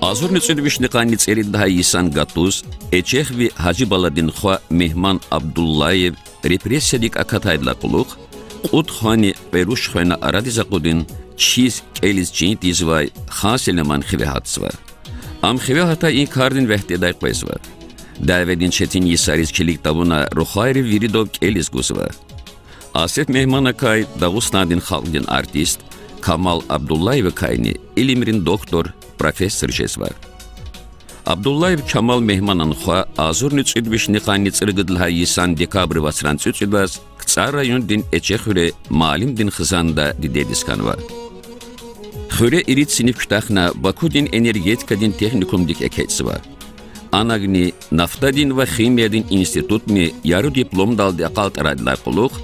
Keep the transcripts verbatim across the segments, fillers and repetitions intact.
Агъзурни кӀуьд вишни къанни цӀерид лагьай йисан гатуз Эчехви Гьажибаладин хва Мегьман Абдуллаев репрессиядик акатайдалай кьулухъ кьуд хвани кьве руш хвена арадиз акъудун, чиз кӀелиз чин тийизвай Хан Селиман хиве гьатзава. Ам хиве гьатай и кардин вегьтедай къвезва. Дяведин четин йисариз килиг тавуна рухвайри виридав кӀелиз гузва. Асеф Мегьманакай Дагъустандин халкьдин артист, Камал Абдуллаевакайни илимрин доктор, профессор жезва. Абдуллаев Камал Мегьманан хва агъзурни кӀуьд вишни къанни цӀериз лагьай йисан декабрь вацран цӀуцӀидаз КцӀар райондин Эчехуьре муаллимдин хизанда дидедиз хьанва. Хуьре ирид синиф куьтягьна Бакудин энергетикадин техникумдик экечӀзава. Анагни нафтадин ва химиядин институтни яру дипломдалди акьалтӀарайдалай кьулухъ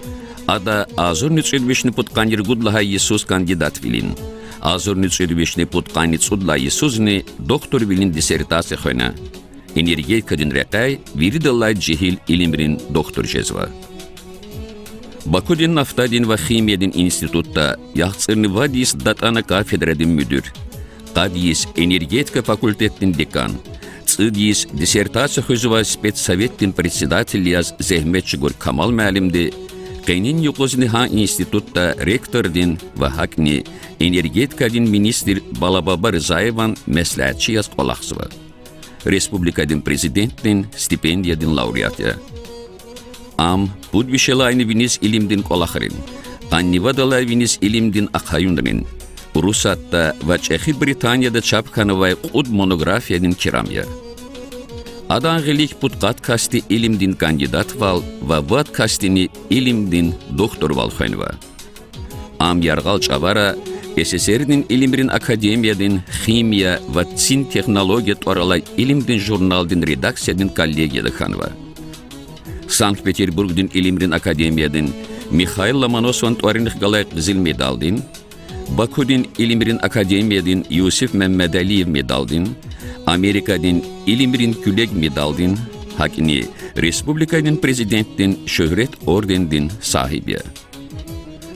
ада агъзурни кӀуьд вишни пудкъанни ругуд лагьай йисуз кандидатвилин, агъзурни кӀуьд вишни пудкъанни цӀуд лагьай йисузни докторвилин диссертация хвена. Энергетикадин рекьяй виридалай жегьил илимрин доктор жезва. Бакудин нафтадин ва химиядин институтда яхцӀурни вад йис датӀана кафедрадин муьдуьр, къад йис энергетика факультетдин декан, цӀуд йис диссертация хуьзвай спецсоветдин председатель яз зегьмет чӀугур Камал муаллимди къенин юкъузни гьа институтда ректордин ва гьакӀни энергетикадин министр Балабаба Ризаеван меслятчи яз кӀвалахзава. Республикадин Президентдин стипендиядин лауреат я. Ам пуд вишелайни виниз илимдин кӀвалахрин, къанни вадалай виниз илимдин ахъаюнрин, Урусатда ва ЧӀехи Британияда чап хьанвай кьуд монографиядин кирам я. Адан гъилик пудкъад касди илимдин кандидатвал ва вад касдини илимдин докторвал хвенва. Ам яргъал чӀавара СССР-дин Илимрин академиядин химия ва цин технология тӀвар алай илимдин журналдин редакциядин коллегияда хьанва. Санкт-Петербургдин Илимрин академиядин Михаил Ломоносован тӀварунихъ галай къизил медалдин, Бакудин Илимрин академиядин Юсиф Меммедалиев медалдин, Америкадин Илимрин куьлег медалдин, гьакӀни республикадин Президентдин Шуьгьрет ордендин сагьиб я.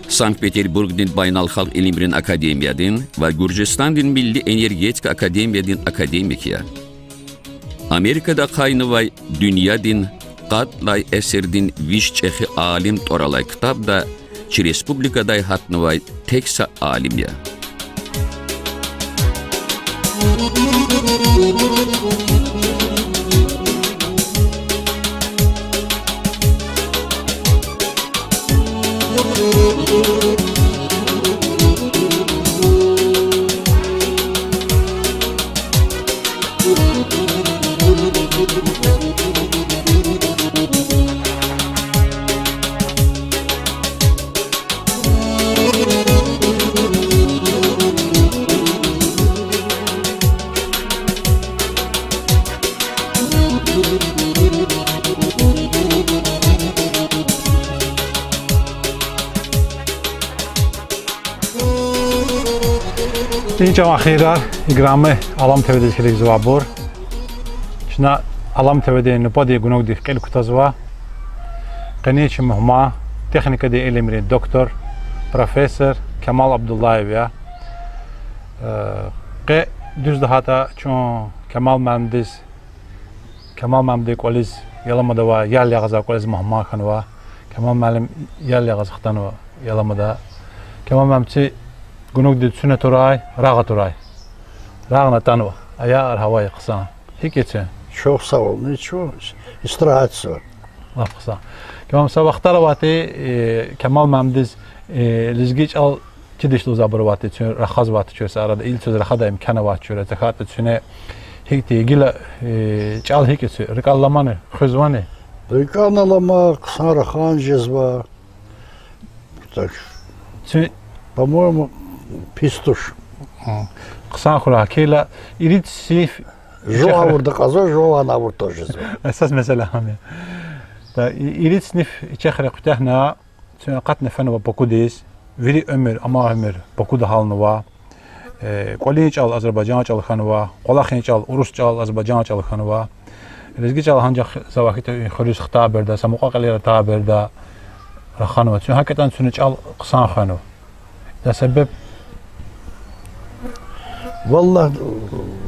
Санкт-Петербургдин Байналхалкь илимрин академиядин ва Гуьржестандин Милли энергетика академиядин академик я. Америкада ахъайнавай Дуьньядин къад лагьай эсирдин виш чӀехи алим тӀвар алай ктабда чи республикадай гьатнавай тек са алим я. И чӀаван хийирар, играми Алам ТВ-диз килигзавайбур. Чна Алам ТВ-дин нубатдин гунугдик кьил кутазва. Къенин чи мугьман техникадин илимрин доктор, профессор Камал Абдуллаев я. Э, къе, дуьз лагьайтӀа, чун Камал муаллимдиз, Камал муаллимдин кӀвализ, Яламада авай ял ягъизвай кӀвализ мугьман хьанва. Камал муаллим ял ягъиз хтанва Яламада. Камал муаллим, чи гунугдин цуьн атурай, рагъ атурай. Рагъни атанва, аятар гьавая хъсан. ГьикӀ я цуьн? Чухсагъул, ничего, истрагьатзава. Лап хъсан. Камал, са вахтар авайтӀи, э, Камал муаллимдиз, э, лезги чӀал чидач лугьузвайбур авайтӀи, цуьн рахазвайтӀа чуьре са арада, ил цуьз рахадай имкан авайтӀа чуьре, захъ хьайитӀа цуьне гьихьтин гила, э, чӀал гьикӀ я цуьн, рикӀел аламани, хуьзвани? РикӀел алама, хъсан рахаз жезва. Так. Цуьн, по-моему, пис туш. Хъсан хьурай, гила ирид синиф жуван гъавурда кьазва, жуван авурда жезва. Эсас месэла гьам я. Да, и-, ирид синиф Эчехуьре куьтягьна, цуьн акъатна фенва Бакудиз, вири уьмуьр, амай уьмуьр Бакуда гьалнава. Э, кӀвалин чӀал азербайжан чӀал хьанва, кӀвалахин чӀал, урус чӀал, азербайжан чӀал хьанва. Лезги чӀал анжах за вахита хуьруьз хтай береда, са мукьва-кьилийра атай береда раханва. Куьн гьакӀ ятӀани куьне чӀал хъсан хвенва. За себеб, валлагь,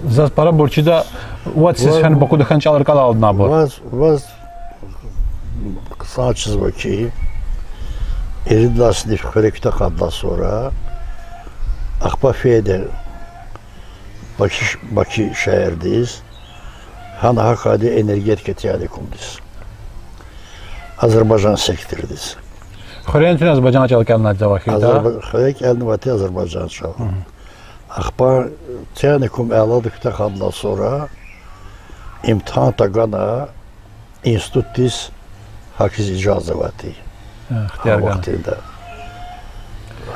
заз парабур чида, вад сес фена Бакуда хьана чӀал рикӀелай алуднавайбур. Ваз, ваз хъсан чизва хьи, ирид лагьай синиф хуьре куьтягь хьайидалай сура, ахпа фейиди я Баки, Баки шегьердиз, гьана гьахьайди энергетика техникумдиз, азербайжан сектордиз. Хуьре куьне азербайжан чӀал кӀелнавайди за вахита? Хуьре кӀелнавайди азербайжан чӀал. Ахпа техникум аладиз куьтягь хьайидалай сура имтигьан тагана, институтдиз гьахьиз ижаза авайди я. Ихтияр гана.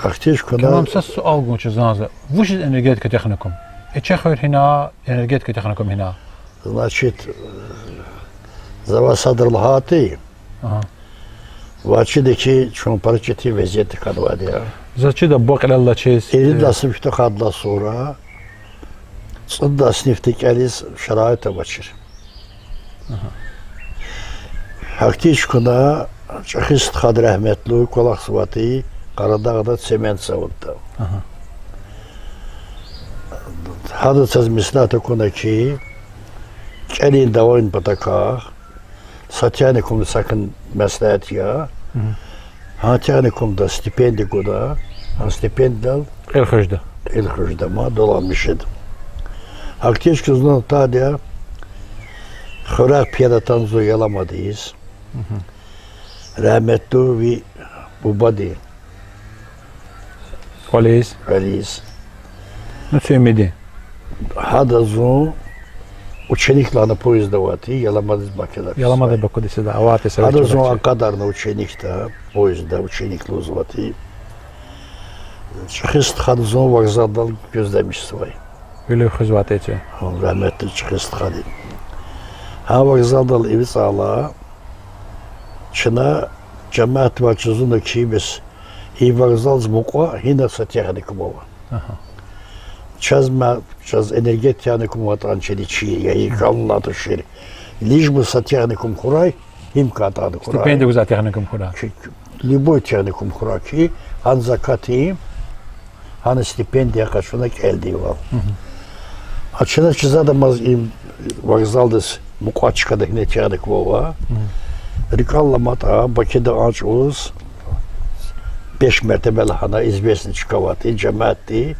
Ахтиз куьне. Тамам, са суал гун чизва за. Вучиз энергетика техникум? Эчехуьр гьина, энергетика техникум гьина? Значит, завай садра лагьайтӀа, ваз чида хьи, чун пара четин везиятда хьанвайди я. Заз чида, бу кьилел алачиз. Ирид лагьай синиф куьтягь хьайидалай сура цӀуд лагьай синифда кӀелиз шараит авачир. Ахтиз куьне, чӀехи стхади рагьметлу кӀвалахзавайди Къарадагъда цемент заводда. Гьада чаз меслят акуна хьи, кӀелин-давамин патахъай са техникумда сакӀани меслят ая, гьа техникумда стипендия гуда, гьа стипендиядал кьил хуьжда, кьил хуьжда, мад доланмиш жеда. Ахтиз куьне зун атайди я, хуьряй пияда атана зун Яламадиз, рагьметлу ви бубади кӀвализ, кӀвализ. Ну, цуьмидин. Гьада зун ученик лагьана поездда авайди я, Яламадиз Бакуда. Яламадиз Бакуда, да, авайди я совет чӀалахъ. Гьада зун акъадарна ученикда, поездда ученик лугьузвайди. ЧӀехи стхани зун вокзалдал гуьзлемишзавай. Вилив хуьзвайди я цуьн. Рагьметлу чӀехи стхани. Гьа вокзалдал ивицӀайла, чна жемятдивай жузуна хьи, бес и вокзалдиз мукьва гьина са техникум ава. Чаз ма, чаз энергетика техникум аватӀани чиди чир я, и кӀанлай тушир. Лишь бы са техникум хьурай, гьим кӀантӀани хьурай. Стипендия гузвай техникум хьурай. Любой техникум хьурай хьи, гьана закат ийин, гьана стипендия къачуна кӀелдайвал. А чна чизадамаз и вокзалдиз мукьва чкада гьина техникум ава. РикӀел аламатӀа, Бакида а чӀавуз беш мертебе лагьана известный чка авайди, жемятди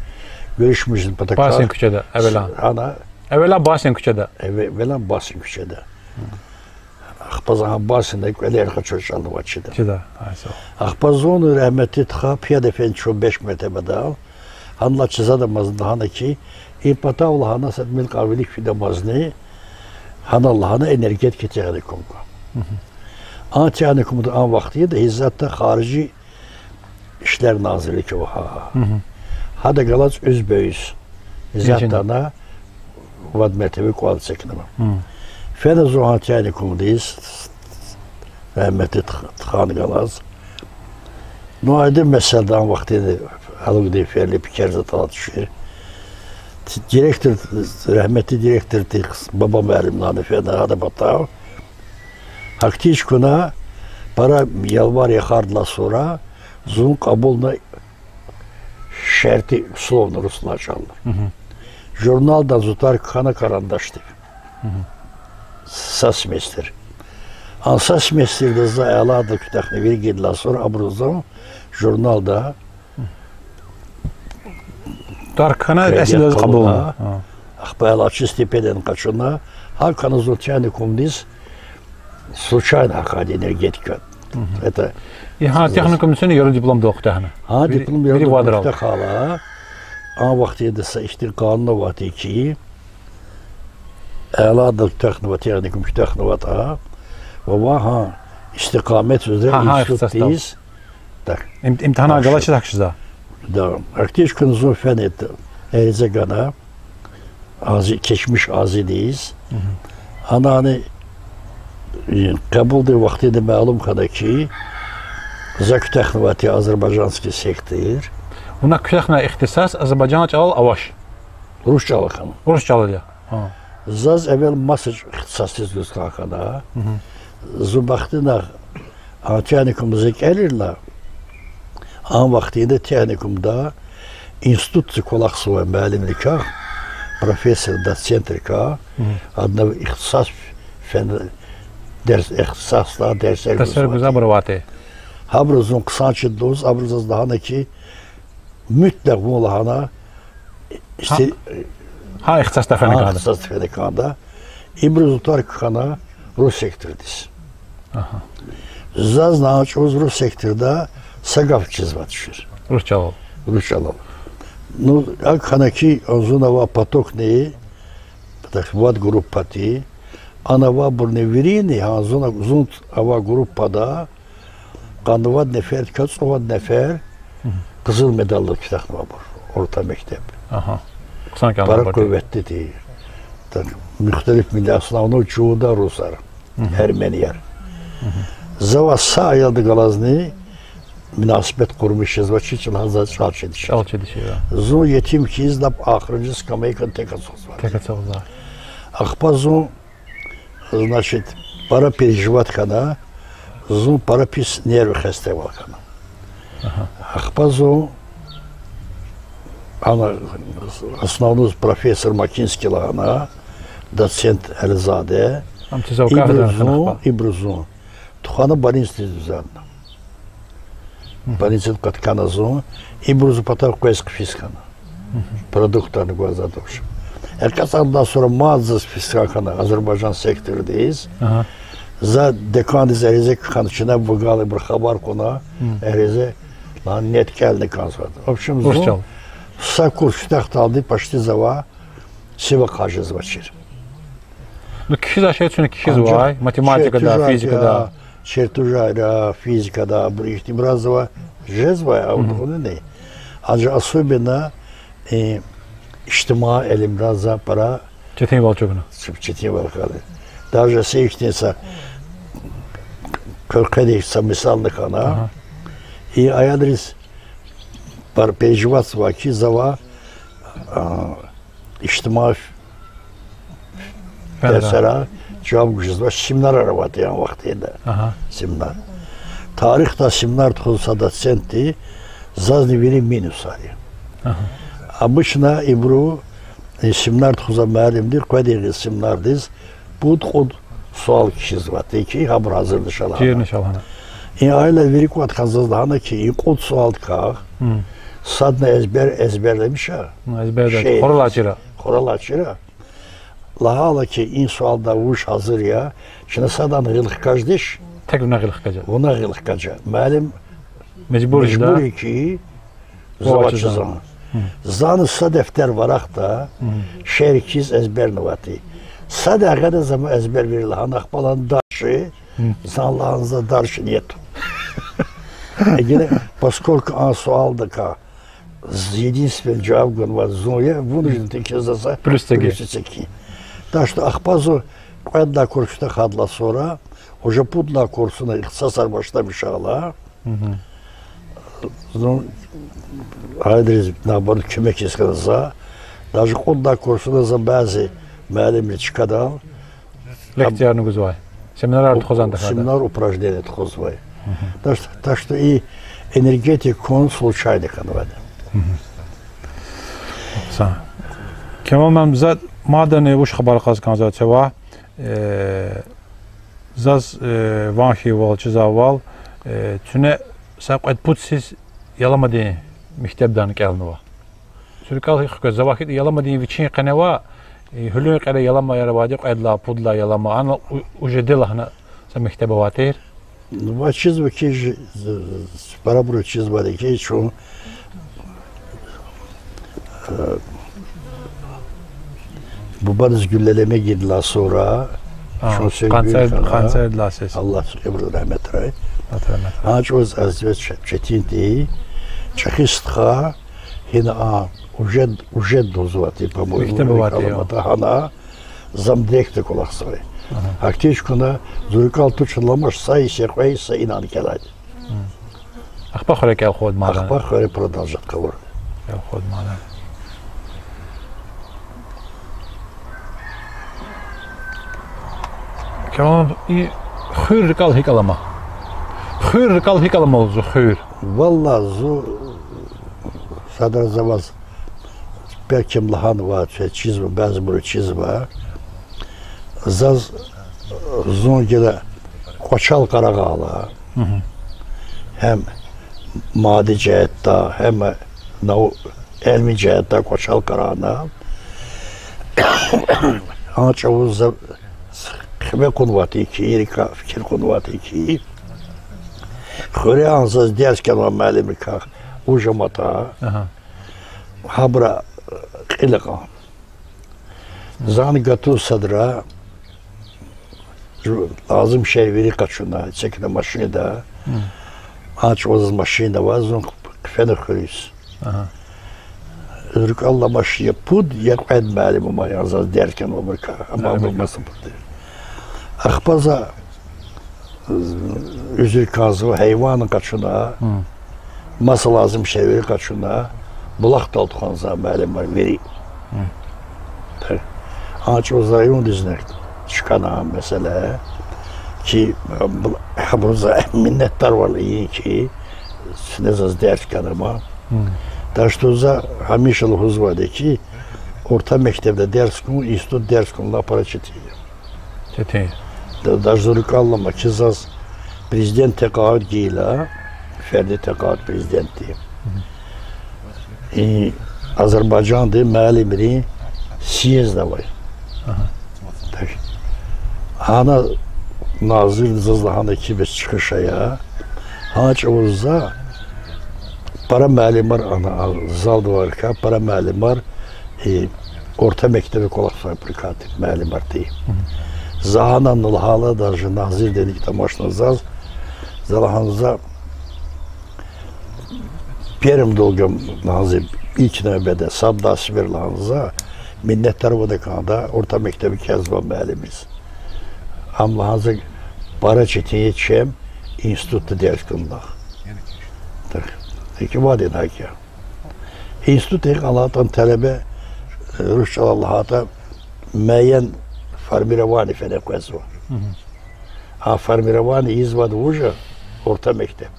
гуьруьшмишун патахъай. Басин куьчеда, эвелан. Гьана. Эвелан Басин куьчеда. Эве-, эвелан Басин куьчеда. Ахпа за гьа Басинда кӀвалер къачуз чӀал авачида. Чида, ай сагъ. Ахпа зунни рагьметлу стха пияда фена чун беш мертебедал. Гьанлай чизадамаз лагьана хьи, и патав лагьана са тӀимил кьван вилик фидамазни, гьанал лагьана энергетика техникум ква. А техникумда а вахтунда гьиззатда харижи ишлер назирлик ава гьа. Гьада галаз уьзбеюз. Гьиззатда ана вад мертебе кӀвал эцигнава. Фена зун гьа техникумдиз, рагьметлу стхани галаз. Ну, айдин меселда, а вахтунда алугдин фейили пекер затӀ алатушир. Директор, рагьметлу директорди Баба муаллим лагьана фена гьадан патав. Ахтиз куьне, пара ялвар-яхардилай сура зун кьабулна шартӀи, условно, руслай чӀал. Журналда зун тӀвар кхьена карандашдив. Са семестр. А са семестрда за аладал куьтягьна виридалай сура абуру зун журналда тӀвар кхьена, эсил яз кьабулна. Ахпа алачир стипендияни къачуна, гьакӀ хьана зун техникумдиз случайно гьахьайди энергетика. Это и гьа техникумдиз яру дипломдал куьтягьна. Гьа диплом яру диплом куьтягьайла, а вахтунда са ихьтин къанун авайди хьи, аладал куьтягьнавай техникум куьтягьнаватӀа, ва ван гьа истикъамет уьзре институтдиз. Так. Им-, имтигьанар галачиз гьахьзава. Да. Ахтиз куьне зун фена, ариз гана, ази, кечмиш азидиз. Анани, э, кьабулдин вахтунда малум хьана хьи, за куьтягьнавайди азербайжанский сектор. Вуна куьтягьна ихтисас азербайжан чӀалал авач. Рус чӀалал хьана. Рус чӀалал я. Заз эвел маса ихтисасдиз гуз кӀан хьана. Зун бахтина, а техникум зи кӀелайла, а вахтунда техникумда институтдин кӀвалахзавай муаллимрикай, профессор, доцентрикай, адна ихтисас фен-, дерс, ихтисасда дерсер гузвай. Гьабуру зун хъсан чида лугьуз, абуру заз лагьана хьи, муьтлакь вун лагьана, гьа ихтисасда фена кӀанда. Ибуру зун тӀвар кхьана рус сектордиз. Зазни а чӀавуз рус секторда са гаф чизвай тушир. Рус чӀалал. Ну, акӀ хьана хьи, зун авай потокни, вад группа тир, ана авайбурни вирини, гьа зун, зун авай группада къанни вад нефердикай цӀувад нефер къизил медалдал куьтягьнавайбур орта мектеб. Пара къуватди тир. Так, мухталиф миллет, основной чувуда русар, эрменияр. Завай са аялдихъ галазни мунасибат къурмиш жезвачир, чна гьа заз чӀал чидачир. Зун етим хьиз лап ахыржи скамейкада тек ацукьзавай. Ахпа зун, значит, пара переживать хьана, зун пара пис нервный хестевал хьана. Ахпа зун ана основной профессор Макинский лагьана, доцент Ализаде, ибуру зун, ибуру зун тухвана больницадиз гузвай. Больницадиз къаткана зун, ибуру зун патав къвез хъфиз хьана. Продуктарни гваз затӀ авуш. ЭкъечӀайдалай сура мад заз фискар хьана Азербайжан сектордиз. За декандиз эризе кхьана, чна вугал ибуру хабар кьуна, эризе, лагьана нет, кӀелна кӀанзаватӀа. В общем, зун са курс куьтягьдалди почти завай сив ахъа жезвачир. Ну, кхьизвай шейэр чна кхьизвай, математикада, физикада, чертежарда, физикада, абуру ихьтинбуруз завай жезвай, а удугъунини. Анжах особенно ижтимаи илимра за пара четинвал чӀугуна. Четинвал хьана. Даже са ихьтин са, къе-, къедиш са мисални хьана. И аялриз пара переживатьзавай хьи, завай ижтимаи дерсера жаваб гуз жезвач, семинарар авай тир а вахтунда. Семинар. Тарихдай семинар тухузвай са доцентди, зазни вири минусар я. Обычно ибуру семинар тухузвай муаллимди къвед йигъиз семинардиз пуд-кьуд суал кхьизвай тир хьи, гьабур гьазурнавай лагьана. И аялар вири кӀватӀ хьана заз лагьана хьи, и кьуд суалдикай садни эзбер, эзберламиша, хуралай чира. Хуралай чира. Лагьайла хьи, и суалдай вуж гьазур я, чна садан гъил хкаждич, тек вуна гъил хкажа. Вуна гъил хкажа. Муаллим мажбур я хьи, завай чизвани. Зани са дефтер-варакьда шиир кхьиз эзбернавай тир. Садан гъиле за ма эзбервир лагьана, ахпа лагьана дальше, зани лагьана за дальше нету. Эгер, поскольку а суалдикай единственный жаваб ганвай зун я, вынужден тир хьи, за са плюс эцигин. Так что ахпа зун кьвед лагьай курс куьтягьайдалай сура, уже пуд лагьай курсуна ихтисасар башламишайла, зун гьайидриз, наоборот, куьмек ийиз хьана за. Даже кьуд лагьай курсуна за бязи муаллимрин чкадал лекциярни гузвай, семинарар тухузвай тахьайтӀа. Семинар, упражнение тухузвай. Так что и энергетика кун случайно хьанвайди. Са. Кемал муаллим, за мадни вуч хабар кьаз кӀанзава це ва, заз ван хьайивал, чизвайвал, куьне са кьвед-пуд йисуз Яламадин мектебда кӀелнава. Цуьркалихъ хквез, за вахт Яламадин вичин къене ава, гьуьлуьн кьиле яламаяр авайди, кьвед лагьай, пуд лагьай ялама, ана уже де лагьана са мектеб авай тир. Ва чизва хьи, парабуру чизвайди хьи, чун бубадиз гуьллелеме гайидалай сура, чун сергуьр хьана, Аллагьди кьабурал рагьметрай. А чӀавуз азве четин тир, чӀехи стха, гьина а уже, уже лугьузвай тир, по-моему, мектеб авай тир, Яламада гьана замдиректор кӀвалахзавай. Гьахьтин чукуна зуркал тушламаш са йис я, кьве йис я инал кӀелайди. Ахпа хуьре кӀел хъувурди мадни? Ахпа хуьре продолжать хъувурди. Колхоз мана. Камал, и хуьр рикӀел гьикӀ алама? Хуьр рикӀел гьикӀ алама лугьузва, хуьр? Валлагь, зун садра заваз пекем лагьанва, чизва, бязибуру чизва. Заз, зун гила кӀвачел къарагъайла. Гьам мадни жигьетдай, гьам нав-, илми жигьетдай кӀвачел къарагъна. А чӀавуз за хиве кьунвайди хьи, рикӀе фикир кьунвайди хьи, хуьре а заз дерс кӀелай муаллимрикай вуж аматӀа, гьабура кьил акьан. Зани гатун садра, жу-, лазим шей вири къачуна, эцигна машинда. А чӀавуз машин авай, зун хъфена хуьруьз. РикӀел аламач, я пуд, я кьвед муаллим ама, я заз дерс кӀелайбурукай, амма абур маса пуд я. Ахпа за уьзуьр кӀанзава, гьайванни къачуна, маса лазим шей вири къачуна, булахдал тухванзава муаллимар вири. А чӀавуз райондизни чкӀана месэла, ки абуру за минетдарвал ийин ки, чна заз дерс кӀелама. Так что за гьамиша лугьузвайди ки, орта мектебда дерс кьун, институтда дерс кьун лап пара четин я. Четин. Да-, даже зун рикӀел алама ки, заз президент текъаат гайила, ферди текъаат президентди, и Азербайжандин муаллимрин съезд авай. Так. Гьана назирди заз лагьана ки, бес чӀехи ша я. Гьа чӀавуз за пара муаллимар ана, а, залда авайрикай пара муаллимар, и орта мектеб кӀвалахзавайбурукай тир муаллимар тир. За гьана лагьайла, даже назирдини тамашна заз, за лагьана за первым долгом лагьана за, илкни беде сад-лагьай сефер лагьана за минетдар авуна кӀанда орта мектеб кхьенвай муаллимриз. Ам лагьана за пара четин я чеб институтда дерс кьунилай. Так, икӀ вад ина гьакӀ я. Институтда гьикӀ лагьайтӀа талебе, э, руш чӀалал лагьайтӀа, муайян формирование фена къвезва. А формирование ийизвайди вуж я? Орта мектеб.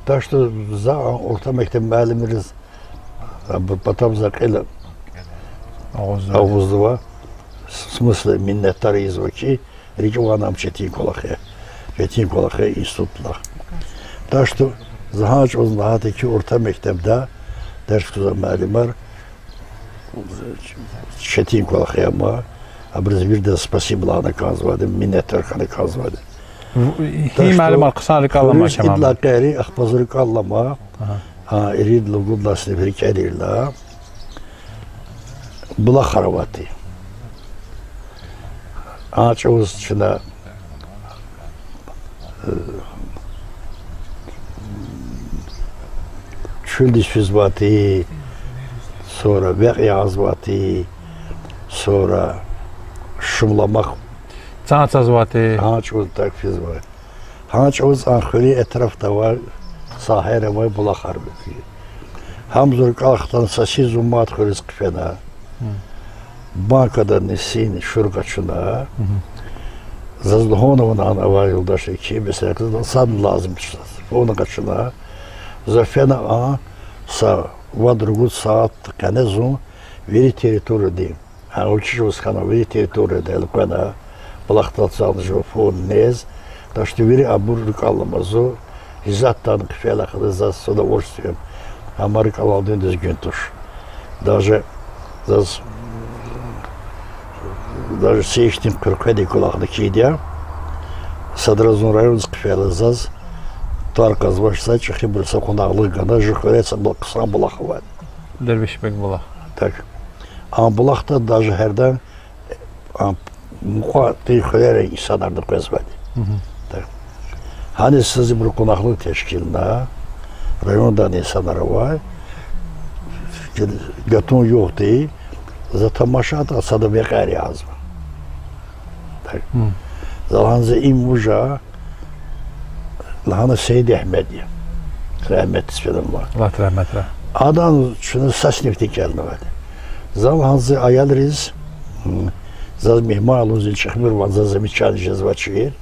Так что за орта мектеб муаллимриз, а, бу-, патав за кьил агъуззава, в смысле минетдар ийизва ки, рикӀивай ам четин кӀвалах я, четин кӀвалах я институтлай. Так что за гьа чӀавуз лагьайтӀа ки, орта мектебда дерс кузвай муаллимар четин кӀвалах я ма, абуруз виридаз спасибо лагьана кӀанзавайди, минетдар хьана кӀанзавайди. Гьи муаллимар хъсан рикӀел алама, Камал? Идалай кьери ахпа зун рикӀел алама, ирид лагьай, гудалай синиф рикӀерила булахар авайди. А чӀавуз чна чуьлдиз физвайди, сура векь ягъазвайди, сура шумламах цан цазвайди. Гьа чӀавуз так физва. Гьа чӀавуз а хуьруьн этрафда авай сагьера авай булахар ава. Гьам зун рикӀел хтана, са сизун мад хуьруьз хъфена. Банкадай нисин шур къачуна. Заз лугьун авуна ана авай юлдашри ки, месела, садни лазим туш заз. Фу авуна къачуна. За фена а са вад-ругуд сят къене зун вири территориядин, а училищедиз хьана вири территориядал элкъвена, булахдал цана жува фу нез, так что вири абур рикӀел алама зун, гьи затӀни хъфейла хьана, заз с удовольствием, амма рикӀелай дуьздуьз гуьн туш. Даже заз, даже са ихьтин къуьркведин кӀвалахни кхьейди я, садра зун райондиз хъфейла заз тӀвар кьазвач, са чӀехибуру са къунагълугъ гана, жу хуьре са бу-, хъсан булах авайди. Дервишбег булах. Так. А булахда даже гьердани, а, мукьва-тӀуьн хуьрерин инсанарни къвезвайди. Так. Гьаниз заз ибуру къунагълугъ тешкилна, райондани инсанар авай, гатун югъди, за тамашайтӀа, сада векьер язва. Так. За лагьана, за им вуж я, лагьана, Сейид-Агьмед я. Рагьметдиз фенва. Аллагьди рагьметрай. Адан чна са синифда кӀелнавайди. За лагьана зи аялриз, заз мегьман лугьуз чӀехи муьгьван, за замечание жезвачир.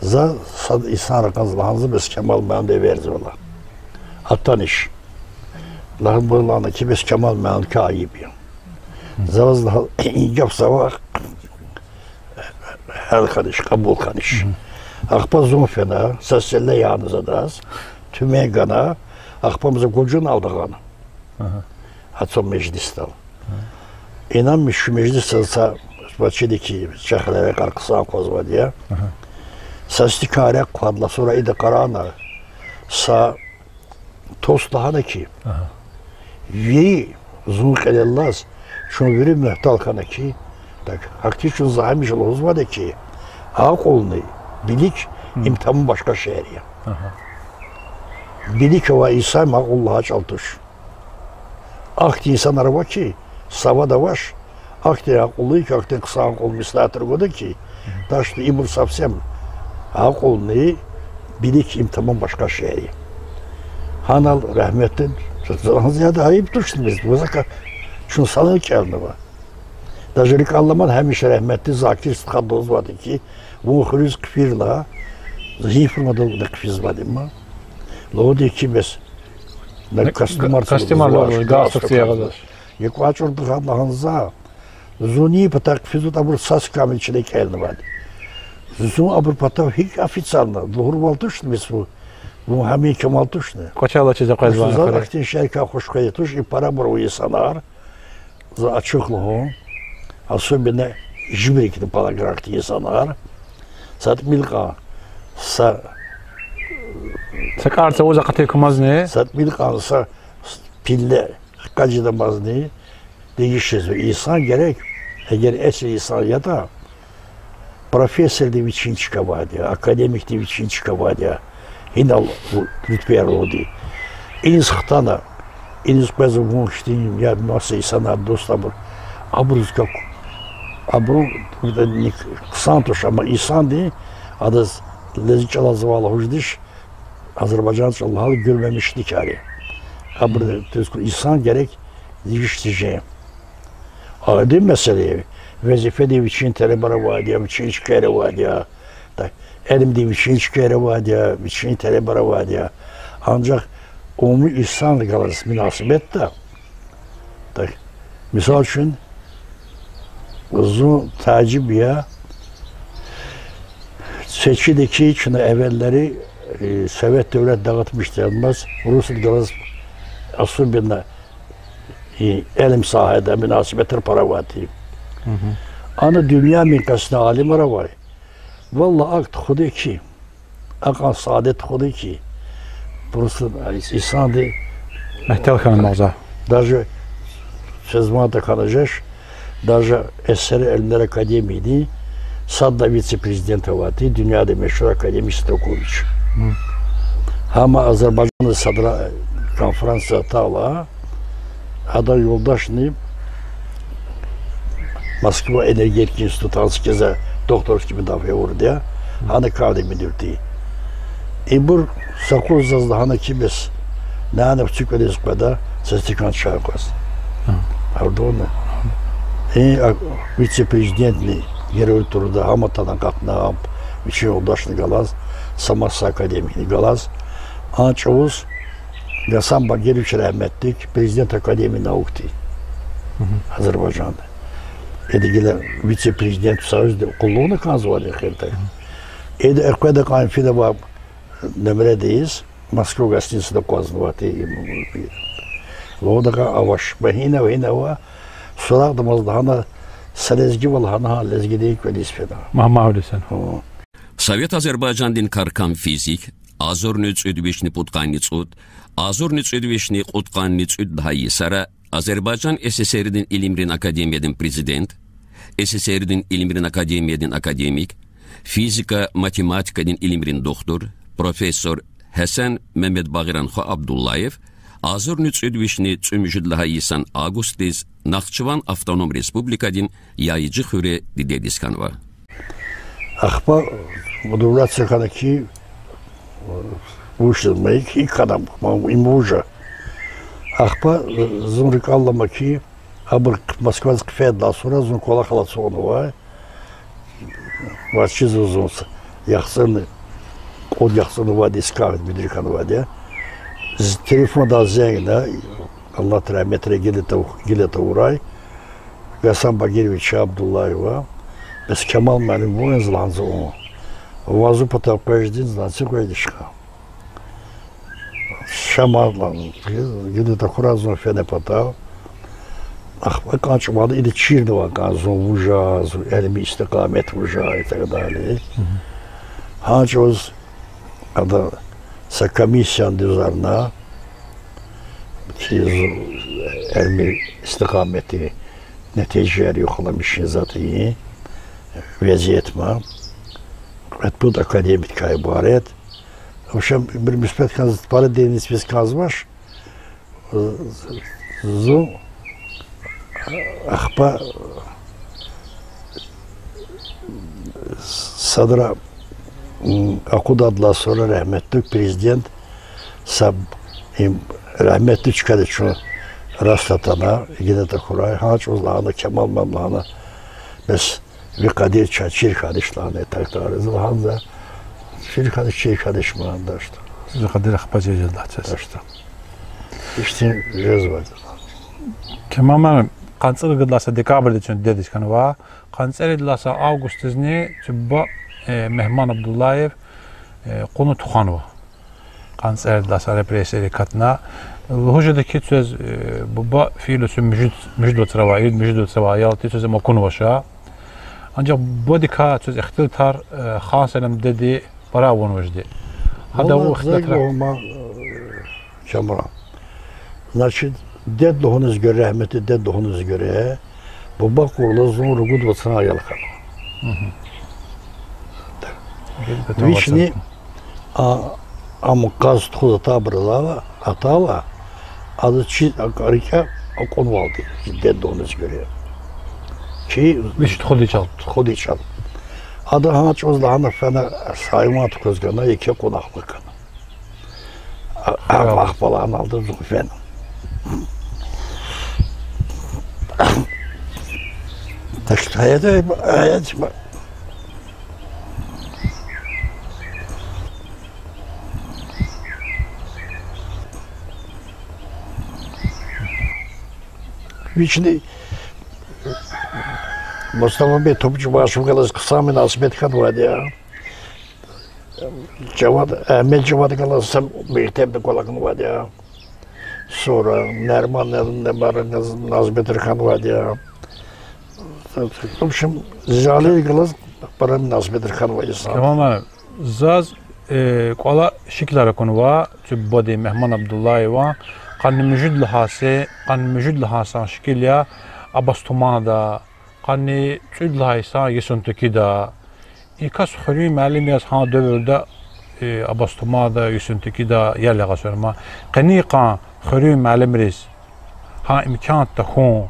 За сад инсанрихъ лагьана за бес Кемал муаллимди эверзава лагьана. Атаныш. Лагьана, лагьана ки бес Кемал муаллимдикай айиб я. За ваз лагьана, и гаф завай гьял хьаныш, кьабул хьаныш. Ахпа зун фена, са селле яна за адаз, туьмен гана, ахпа за Гужуналди гъана. Ацо межлисдал. Инанмиш, межлисда са, вачиди ки, чахъ рекьер хъсан акъвазвайди я. Са стакан рехъ хъвадла, сура ида къарагъна, са тост лагьана ки, вири зун кьилеллаз, чун вири мягьтел хьана ки, так, гьахьтин чун за гьамиша лугьузвайди ки, акьулни билик им тамам башкъа шейэр я. Билик авай инсан акьул лагьай чӀал туш. Ахьтин инсанар ава ки, савад авач, ахьтин акьуллу, ахьтин хъсан акьул меслятар гуда ки, так что ибур совсем акьулни билик им тамам башкъа шейэр я. Гьанал рагьметдиз, за гьа зияда айиб тушни биз, ваз акӀ чун санал кӀелнава. Даже рикӀел аламан, гьамиша рагьметдиз Закир стхади лугьузвайди ки, вун хуьруьз хъфирла, за гьи формада вуна хъфизвайди я ма. Лугьуди ки бес, на костюмар, костюмар лугьуз, галстук галстук ягъазвач. Я кӀвачӀурди гьада лагьана за, зунни патахъ хъфизватӀа, абур са скамья чна кӀелнавайди. Зун абурун патав гьикӀ официально лугьурвал тушни бес вун, вун гьам и Кемал тушни. КӀвачел алачиз акъвазвани. Заз ахьтин шейэрикай хуш къведа туш, и парабур авай инсанар, за ачух лугьун, особенно жибрикни палаграхтин инсанар, са тӀимил кьван, са, са кӀар цавуз акъатиз кумазни, са тӀимил кьван, са пилле хкаждамазни дегиш жезва. Инсан герек, эгер эсил инсан ятӀа, профессордин вичин чка авайди я, академикдин вичин чка авайди я, гьинал рутбаяр лугьуди. Иниз хтана, иниз къвезва вун хьтин я маса инсанар, дустабур, абуруз как, абуру, хъсан туш, амма инсандин, адаз лезги чӀалал завай лугьуз жеч, азербайжан чӀалал гуьрмемишдикари. Абур тез ку инсан герек дегиш тежен. Адан месэла я, везифедин вичин талебар авайди я, вичин чкаяр авайди я, так, илимдин вичин чкаяр авайди я, вичин талебар авайди я. Анжах умуми инсанрихъ галаз мунасибатда, так, мисал яз, зун тажиб я, сечиди ки чна эвеллери, э, совет девлет дагъытмиш тирмаз, урусрихъ галаз, особенно илим сагьада мунасибатар пара авайди. Ана дуьньямин къеснай алимар авай. Валлагь, акӀ тухуда хьи, акьван саадет тухуда хьи, просто инсанди мягьтел хьана маза. Даже чаз ван тахьана жеч, даже СССР Илимлер академиядин сад лагьай вице-президент авайди, дуьньяда машгьур академик Строкович. Гьам Азербайжанда садра конференция атайла, адан юлдашни Москва энергетика институтдиз квез докторский медаль авурди я, гьана кардик муьдуьрди. Ибур са юкъуз заз лагьана ки бес, нянав цуькведиз къведа, са стакан чай къвез. Ардона. И, а, вице-президентни Герой труда гьам атана акъатна, вичин юлдашни галаз, са маса академикни галаз. А чӀавуз Гасан Багирович рагьметдик, президент Академии наукди Азербайжанда. Ида гила вице-президент Союзда къуллугъна кӀанзавайди эхирда. Ида экъведа кьван фидавай нумрадиз, Москва гостиницада акъвазнавайди. Лугьуда кьван авач. Ба гьинав, гьинава, суракьдамаз лагьана, са лезгивал гьана, гьа лезгидин кӀвализ фена. Совет Азербайжандин каркам физик, агъзурни кӀуьд вишни пудкъанни цӀуд, агъзурни кӀуьд вишни кьудкъанни цӀуд лагьай йисара Азербайжан ССР-дин Илимрин академиядин президент, ССР-дин Илимрин академиядин академик, физика-математикадин илимрин доктор, профессор Гьасан Мегьамедбагъиран хва Абдуллаев агъзурни кӀуьд вишни цӀемуьжуьд лагьай йисан августдиз Нахчуван Автоном Республикадин Яйжи хуьре дидедиз хьанва. Ахпа удивляться хьана ки, вуч я, ма икӀ, икӀ хьана, ма им вуж я. Ахпа зун рикӀел алама хьи, абур Москвадиз хъфейдалай сура зун кӀвалахал ацукьнавай. Ваз чизва зун с-, яхцӀурни, кьуд яхцӀурни авайди, искави муьдуьр хьанвайди я. З-, телефондай зенгна, Аллагьди рагьметрай гила та-, гила тавурай, Гасан Багирович Абдуллаева, бес Кемал муаллим вун я лагьана за ун. Ван зун патав къвездин, зун ци къвездиш хьи. Шамарла, гила тахьурай зун фена патав. Ахпа кӀан чӀавалди ида чирнавай кӀан зун вужа, зун илим-истикъамет вужа и так далее. Гьа чӀавуз ада са комиссияни дуьзарна, чи зун илим-истикъаметдин нетижаяр юкъламишин затӀ ийин везият ма. Кьвед-пуд академикдикай ибарат. В общем, бир мусбат кӀанз, пара деринни список кӀанзавач. Зун ахпа садра, м, акъудайдалай сура рагьметлу президент са, им, рагьметлу чкада чун раст атана, гила тахьурай, гьа чӀавуз лагьана, Кемал муаллим лагьана, бес ви Къадир чаз чир хьанач лагьана, и так далее. Зун лагьана за, чир хьанач, чир хьанач ман, дашт. Зи Къадир ахпа жезвайди я. Дашт. Ихьтин жезвайди я. Кемал муаллим, къанни цӀеридалай са декабрдиз чун дидедиз хьанва, къанни цӀеридалай са августдизни куь буба, э, Мегьман Абдуллаев, э, кьуна тухванва. Къанни цӀеридалай са репрессиярик акатна. Лугьуз жеда хьи, квез, э, буба фейила куь муьжуьд, муьжуьд вацрава, ирид муьжуьд вацрава аял тир, квез ам акунвач. Анжах бубадикай квез ихтилатар, э, Хан Селим дидеди пара авунвачди. Гьада валлагь, вун ихтилатра, зегьме, э, Камран. Значит, дед лугьуниз гуьре, рагьметлу дед лугьуниз гуьре, буба кьурла зун ругуд вацран аял хьана. Гьелбетда, вични, а, ам къаз тухуз атайбур атайла, атайла, адаз чи рикӀе акьунвалди, дед лугьуниз гуьре. Чи вич тухудин чӀал. Тухудин чӀал. Ада гьа чӀавуз лагьана фена, гьайван тукӀваз гана, еке къунахлу хьана. А, а, ахпа лагьаналда зун фена. Так что это, это, вични Мустафа бей Топчубашев галаз хъсан мунасибат хьанвайди я. Жавад, Агьмед Жавад галаз са мектебда кӀвалахнавайди я. Сура Нарман Небара галаз мунасибетрик хьанвайди я. В общем, зали галаз пара мунасибетрик хьанвай инсан. Тамам. Заз, э, кӀвале шикилар акунва куь бубадин, Мегьман Абдуллаеван, къанни муьжуьд лагьай са, къанни муьжуьд лагьай са шикил я Абаз туманда, къанни цӀуд лагьай са Ессентукида. И кас хуьруьн муаллим яз гьа девирда, э, Абаз туманда, Ессентукида ял ягъиз фенва. Къенин къан хуьруьн муаллимриз гьа имкан тахьун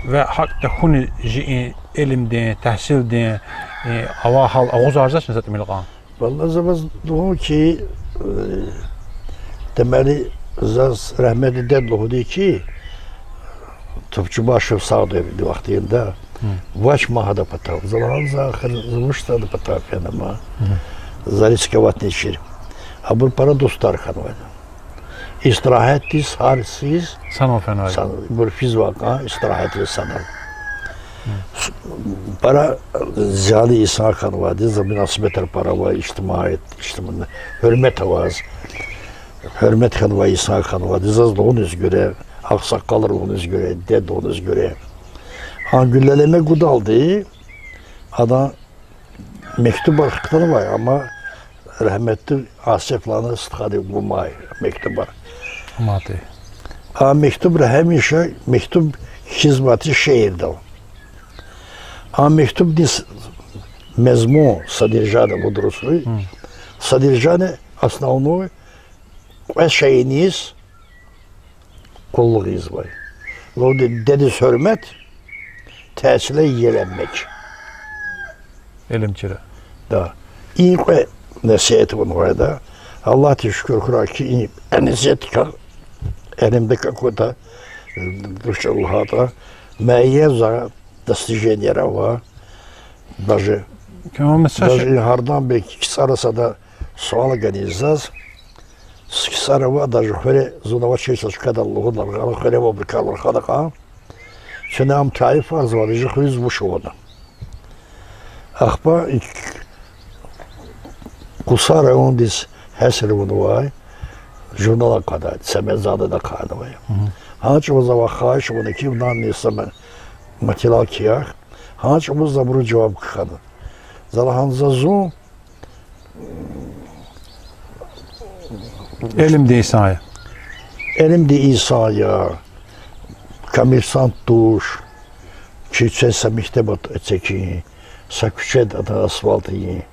ва гьакӀ тахьуниз жи и илимдин, тагьсилдин, э, авай гьал агъузарзавачни за тӀимил кьван? Валлагь, за ваз лугьун хьи, э, демели, заз рагьметлу дед лугьуди хьи, Топчубашев сагъ тирвал вахтунда, вач ман гьадан патав. За лагьана, за ахир, за вуч ада патав фена ман. За рисковать нечир. Абур пара дустар хьанвайди. Истирагьатдиз гьар йисуз санал фенвай. Сан-, ибур физвай кьван истирагьатдиз санал. Пара зали инсан хьанвайди, за мунасибетар пара авай, ижтимаи, ижтимаи гьуьрмет аваз, гьуьрмет хьанвай инсан хьанвайди, заз лугьуниз гуьре, агъсакъалри лугьуниз гуьре, дед лугьуниз гуьре. Гьа гуьллелеме гудалди, адан мектубар хканвай, амма рагьметлу Асеф лагьана стхади гумай мектубар. Амати. А мектубра гьамиша мектуб кхьизвай тир шиирдал. А мектубдин с-, мезмун, содержание лугьуда урусри, содержание основной кьве шейиниз къуллугъ ийизвай. Лугьуди дедиз гьуьрмет, тесилай еленмек. Илим чира. Да. И кьве насигьат авунвайди я. Аллагьдиз шукур хьурай хьи, и насигьатдикай Элимда какой-то, э, русча лагьайтӀа, муайян за достиженияр ава. Даже, Камал муса, даже гьардан бир КцӀара сада суал гана заз. КцӀара ва даже хуьре зун авачир са чкадал лугьуз, хуьре ва буркалар хана кьван. Чна ам тарифарзавайди я, жи хуьруьз вуч авуна. Ахпа и Куса райондиз гьясар авунвай журнал акъадай, Семензада ахъайнавай. Гьа чӀавуз завай хагьиш авуна ки, вунани са ма-, материал кхьихь. Гьа чӀавуз за абуруз жаваб кхьана. За лагьана, за зун Элимдин инсан я. Элимдин инсан я, коммерсант туш, чи це са мектеб эцигин, са куьче ата асфальт ийин.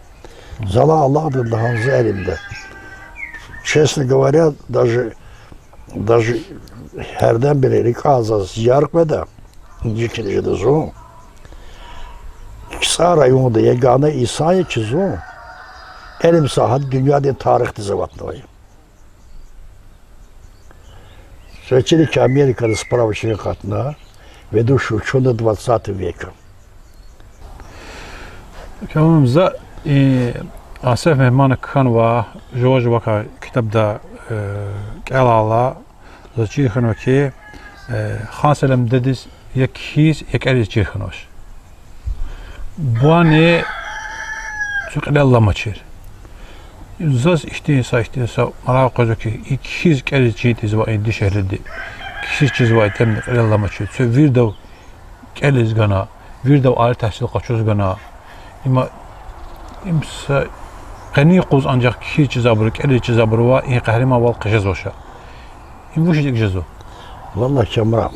Залай алакьда лагьана за Элимда. Честно говоря, даже, даже гьярдан бери рикӀел заз ярх къведа, инжикьиз жеда зун. КцӀар районда ягана инсан я ки зун Элим сагьади дуьньядин тарихдиз аватнавай. Светили ки Америкада справочник акъатна, ведущий учёный двадцатого века. Камал, за и Асеф Мегьмана кхьенвай жува-жувакай китабда, э, кӀелайла, заз чир хьанва ки, э, Хан Селиман дедиз я кхьиз, я кӀелиз чир хьанвач. Бубани цуьк кьилел аламачир. Заз ихьтин са, ихьтин са марагъ къвезва ки, и кхьиз, кӀелиз чин тийизвай и дишегьлиди, кхьиз чизвай итимни кьилел аламачир. Цуьк виридав кӀелиз гана, виридав али тагьсил къачуз гана. Има, им са къенин юкъуз анжах кхьиз чизвайбуру, кӀелиз чизвайбуру ва и къагьриманвал хъжезвач. Им вучиз икӀ жезва? Валлагь, Камран,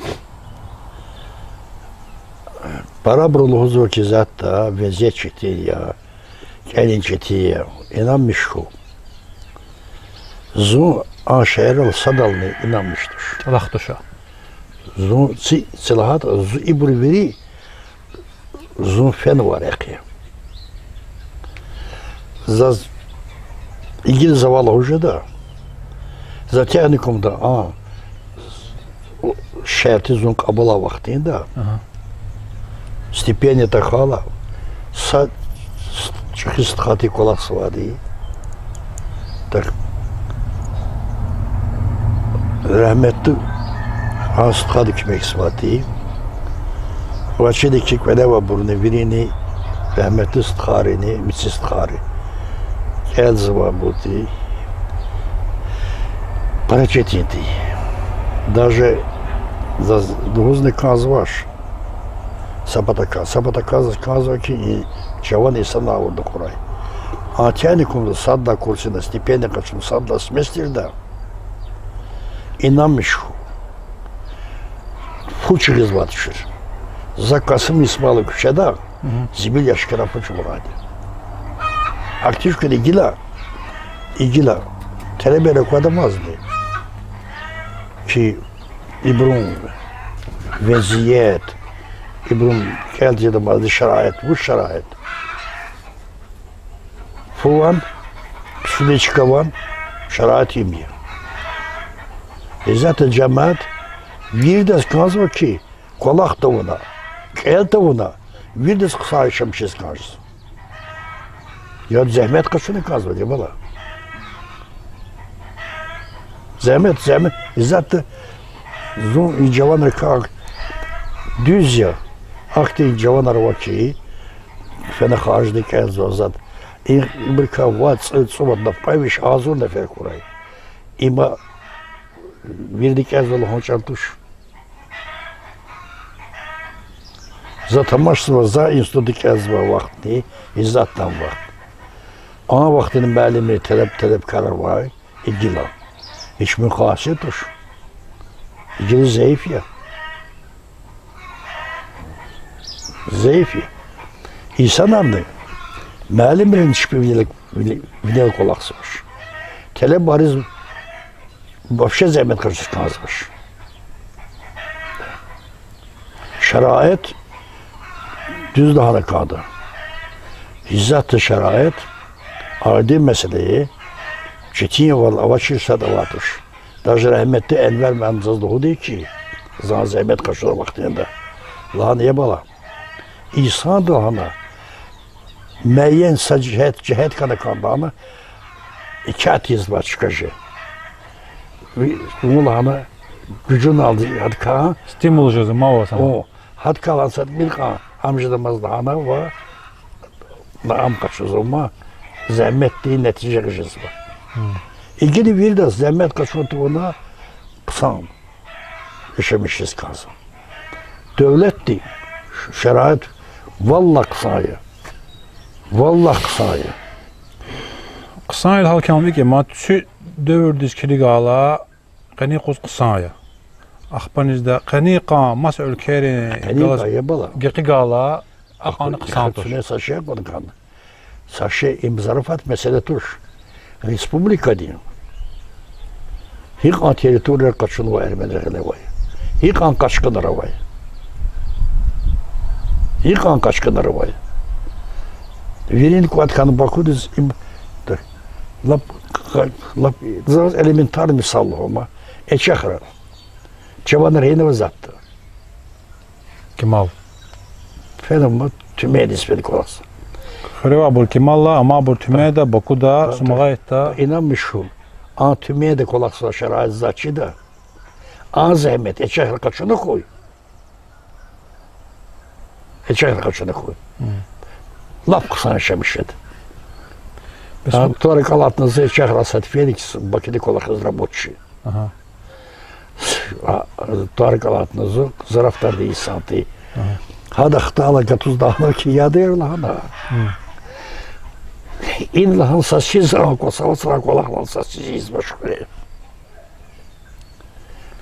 парабуру лугьузва ки, затӀда везет четин я, кӀелин четин я, инанмиш хьухь. Зун а шейэрал садални инанмиш туш. ЧӀалахъ туш. Зун ци, ци лагьайтӀа, зун ибур вири зун фенвай рехъ я. Заз игил завай лугьуз жеда. За техникумда, а, шартӀи зун кьабулай вахтунда, стипендия тахьайла, са чӀехи стхадин кӀвалахзавайди, так, рагьметлу гьа стхади куьмекзавайди. Вучиз хьи, кӀвале авайбурни вирини, рагьметлу стхайрини, мици стхайри, кӀелзавайбурди пара четин тир. Даже заз лугьузни кӀанзавач, са патакай, са патакай заз кӀанзава ки, и жаван инсанар авурди акурай. А техникумда сад лагьай курсда стипендия къачуна сад лагьай семестрда, инанмиш хьухь, фу чугъуьзвай тушир. За Касым Исмаилан куьчеда зибил ящикрай фу чугъурайди. Ахьтин чкада гила, и гила, телебер аквадамазди хьи, ибурун везият, ибурун кӀел тийидамазди шараит, вуч шараит? Фу ван, псудечка ван, шараит им я. Иззатда жемят виридаз кӀанзава хьи, кӀвалах тавуна, кӀел тавуна, виридаз хъсан яшамиш ийиз кӀанзава. Я зегьмет къачуна кӀанзава, я бала. Зегьмет, зегьмет, иззатда зун и жаванрикай, дуьз я, ахьтин жаванар ава хьи, фена харжди кӀелзава заз. И, ибурукай вад, цӀуд, цӀувад напкьвей виш агъзур нефер хьурай. Има вирида кӀелзава лугьун чӀал туш. За тамашзава, за институтда кӀелзавай вахтни, иззатда вахт. А вахтунда муаллимри телеб-телеб кар авай, и гила. Гьич муьн хасият туш. И гила зайиф я. Зайиф я. Инсанарни, муаллимрини чпи винел, винел, винел кӀвалахзавач. Телебариз вообще зегьмет къачуз кӀанзавач. Шараит дуьз лагьана кӀанда. Иззатда шараит, айдин месэла я, четинвал авачир сад авай туш. Даже рагьметлу Энвер муаллим заз лугьудай хьи, за зегьмет къачуна вахтунда, лагьана: я бала, инсанди лагьана, муайян са жигьет, жигьет хьана кӀанда лагьана, икӀ тийизвай чка жи. Ви-, вун лагьана, гужуналди гьадакай, стимул жезва, ма ваз лагьана. О, гьадакай лагьана са тӀимил кьван ам жедамаз лагьана ва на ам къачузва ма, зегьметдин нетижа жезва. Игини виридаз зегьмет къачун тавуна хъсан яшамиш жез кӀанзава. Девлетди шараит валлагь хъсан я. Валлагь хъсан я. Хъсан я гьал кам икӀ я, ма цуь девирдиз килигайла, къенин юкъуз хъсан я. Ахпанизда къенин къан маса уьлквейрин галаз гекъигайла, акьван хъсан туш. Са шей кьван кӀан. Са шей, им зарафат месэла туш. Республикадин гьикьван территорияр къачунвай эрменри гъиле авай, гьикьван къачканар авай, гьикьван къачканар авай. Вирин кӀватӀ хьана Бакудиз им, лап, лап, заз элементарный мисал лугьун ма, Эчехра. Чаванар гьинава затӀда? Кемал. Фена ма Тюменьдиз фена кӀвалахзава. Хуьре авайбур Кемалда, амайбур Тюменьда, Бакуда, Сумгъайтда. Инанмиш хьуй, а Тюменьда кӀвалахзавай шараит заз чида, а зегьмет Эчехра къачуна хьуй. Эчехра къачуна хьуй. Лап хъсан яшамиш жеда. Бес а тӀвар акӀ алатна зун Эчехра сад фейи хьиз Бакуда кӀвалахиз рабочий. ТӀвар акӀ алатна зун, зарафатарди инсан тир. Гьада хтайла гатуз лагьана хьи, ядаяр лагьана, ин лагьана са чиз, а кӀвалахзава, са кӀвалах лагьана са чиз ийизвач хуьре.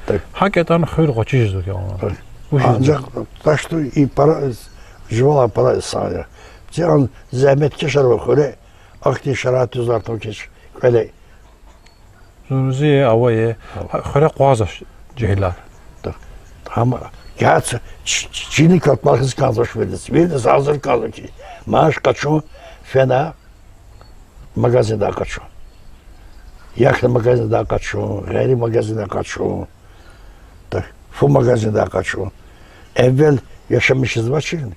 ГьакӀ ятӀани хуьр гъвечӀи жезва кӀелна. Анжах тахьайтӀа и пара, жувалай пара инсан я. Чи а зегьметкешар ва хуьре ахьтин шараитдиз артун кич кӀвале. Зун зи авай, хуьре акъвазвач жегьилар. Амма гьа чини калпалхиз кӀанзавач виридаз. Виридаз гьазур кӀанзава хьи, маж къачун, фена магазиндай къачун. Яхьни магазиндай къачун, гъейри магазиндай къачун, фу магазиндай къачун. Эввел яшамиш жезвачирни?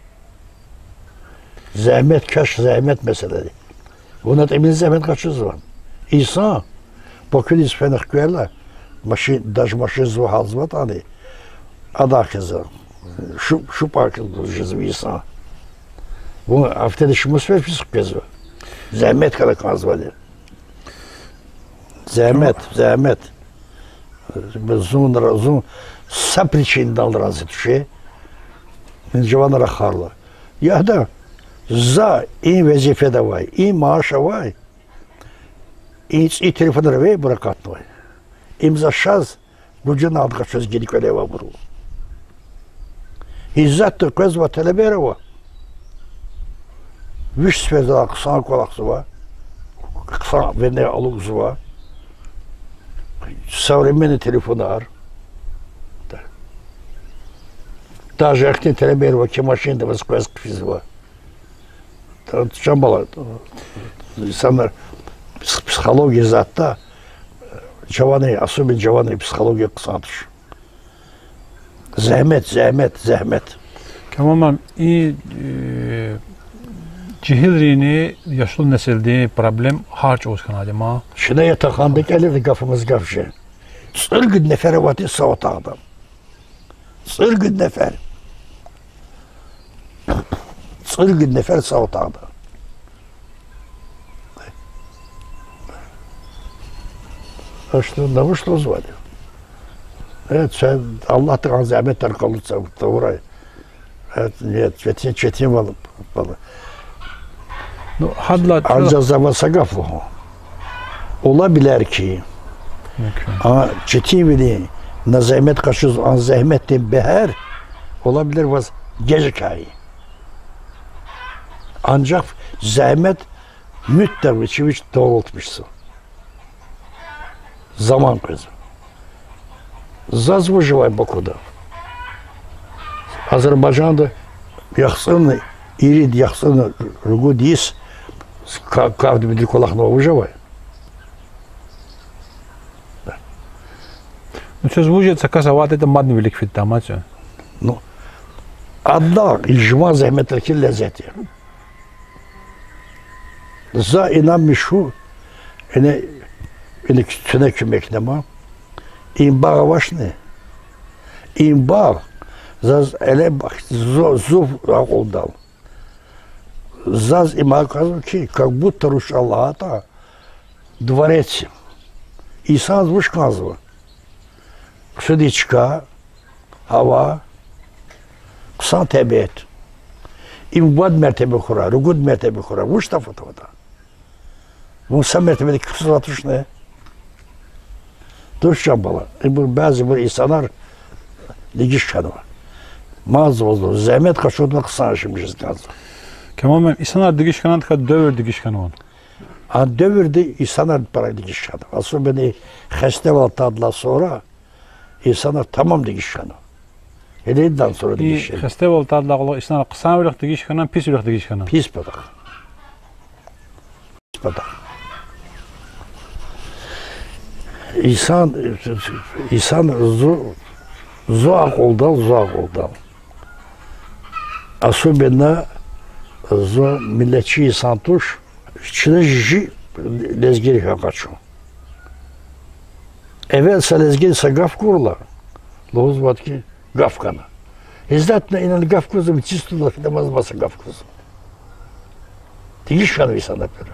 Зегьмет, каш, зегьмет месэла я. Вуна тӀимил зегьмет къачузва. Инсан Бакудиз фена хквейла, даже машин зуваз гьалзаватӀани, адан хизан, шу-, шупӀар жезва инсан. Вун гьафтеда шумуд сефер физ хквезва. Зегьмет хьана кӀанзавайди. Зегьмет, зегьмет. Зун ра-, зун са причинадай рази тушир. Жаванар рахарла. Яда, за и везифеда авай, и мааша авай, и цӀийи телефонар авайбур акъатнавай. Им за шаз гужуналди къачуз гила кӀвале авайбур ава. Иззатда къвезвай телемер ава. Виш сеферда хъсан кӀвалахзава, хъсан вине алукӀзава. Современный телефонар. Даже ахьтин телемер ава хьи, машинда ваз къвез хъфизва. Чан бала, инсанрин психология затӀда, жаванрин, особенно жаванрин психология хъсан туш. Зегьмет, зегьмет, зегьмет. Камалман, и жегьилринни яшлу несилдин проблем гьар чӀавуз хьанвайди ма. Чна ятахъанди кӀелида гафуниз гаф жен. ЦӀуругуд нефер авайди са отагъда. ЦӀуругуд нефер. ЦӀуругуд нефер са отагъда. Ачту, на вуч лугьузвайди? Э, це, Аллагьди кьван зегьметар къалуриз тавурай. Э, нет, четин, четинвал, вал. Ну, гьадалай чӀал- Анжах за ваз са гаф лугьун. Улабилер хьи, а четинвилин, на зегьмет къачуз, а зегьметдин бегьер, улабилер ваз гежикай. Анжах зегьмет муьтдагъ вичи вич давамармишзава. Заман къвезва. Заз вуж авай Бакуда? Азербайжанда яхцӀурни ирид, яхцӀурни ругуд йис ка-, кавди мидри кӀвалахнавай вуж авай? Ну, чаз вуж я, са кас авайди ятӀа, мадни вилик фидда, ма чу. Ну, адалай жуван зегьметдилай хьи лезет я. За инанмиш хьуй, ина, ина куь-, куьне куьмекнама. Им багъ авачни? Им багъ заз эле бах-, зу-, зув акьулдал. Заз им аквазва хьи, как будто руш лагьайтӀа, дворец я. Инсандиз вуч кӀанзава? Хъсандиз чка, гьава, хъсан тебиат. Им вад мертеба хьурай, ругуд мертеба хьурай, вуч тафават аватӀа? Вун са мертебадик хъсанзавай тушни? Туш, чан бала, ибур бязибур инсанар дегиш хьанва. Мад ваз лугьуз, зегьмет къачунтӀун хъсан яшамиш жез кӀанзава. Камал муаллим, инсанар дегиш хьанвани, девир дегиш хьанвани? А девирда инсанар пара дегиш хьанва. Особенно хестевал тадалай сура инсанар тамам дегиш хьанва. Гьеле идан сура дегиш хьанва. Хестевал тадалай кьулухъ инсанар хъсанвилихъ дегиш хьанани, писвилихъ дегиш хьанани? Пис патахъ. Пис патахъ. Инсан, инсан зу-, зу акьулдал, зу акьулдал. Особенно зун миллетчи инсан туш, чна жи лезгийрихъ къачу. Эвел са лезгиди са гаф гурла, лугьузвайди хьи, гаф хьана. Гьизатна инал гаф гузва, мици стула хьидамаз маса гаф гузва. Дегиш хьанва инсанар пара.